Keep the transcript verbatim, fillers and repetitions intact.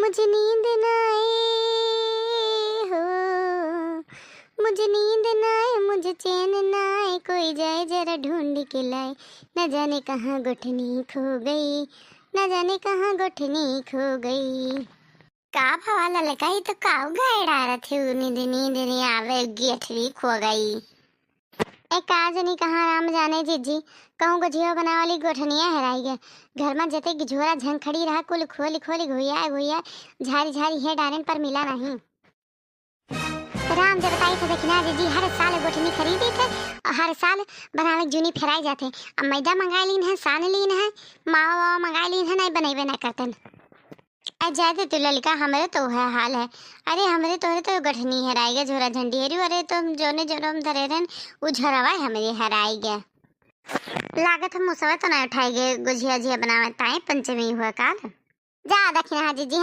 मुझे नींद ना आए हो, मुझे नींद ना आए, मुझे चैन ना आए, कोई जाए जरा ढूंढ के लाए, न जाने कहाँ गुठनी खो गई, न जाने कहाँ गुठनी खो गई। का भवा ललका, ई तो काऊ गाय डारत है, नींद नींद नहीं आवे, गेठरी खो गई। ए का जनी कहाँ राम जाने जिज्जी, कहूँ गोझिया बनावली गोठनिया हेराइ गै। घर मा जतेक झोरा झंखड़ी रहा, कुल खोलि खोलि घुइयाए घुइयाए झारि झारि हे डारेन, पर मिला नहीं। राम जगताई थे देखिना जिज्जी, हर साल गोठनी खरीदी थे और हर साल बनावे जूनी फेराइ जाथे। अब मैदा मंगाइ लीन है, सान लीन है, मावा वावा मंगाइ लीन है, नहीं बनइबे ना करतन। अ जाए दे तू ललका, हमरे तो उहै हाल है। अरे हमरे तोहरे तो गठनी हेराइ गै, झोरा झंडी हेरी, अरे तो हम जौने जौने हम धरे रहन, उ झोरवा हमरे हेराइ गै। लागत हम मुसवा तो ना उठाइ गै, गोझिया उझिया बनावे ताई पंचमी हुआ काल। जा दखिना जिज्जी,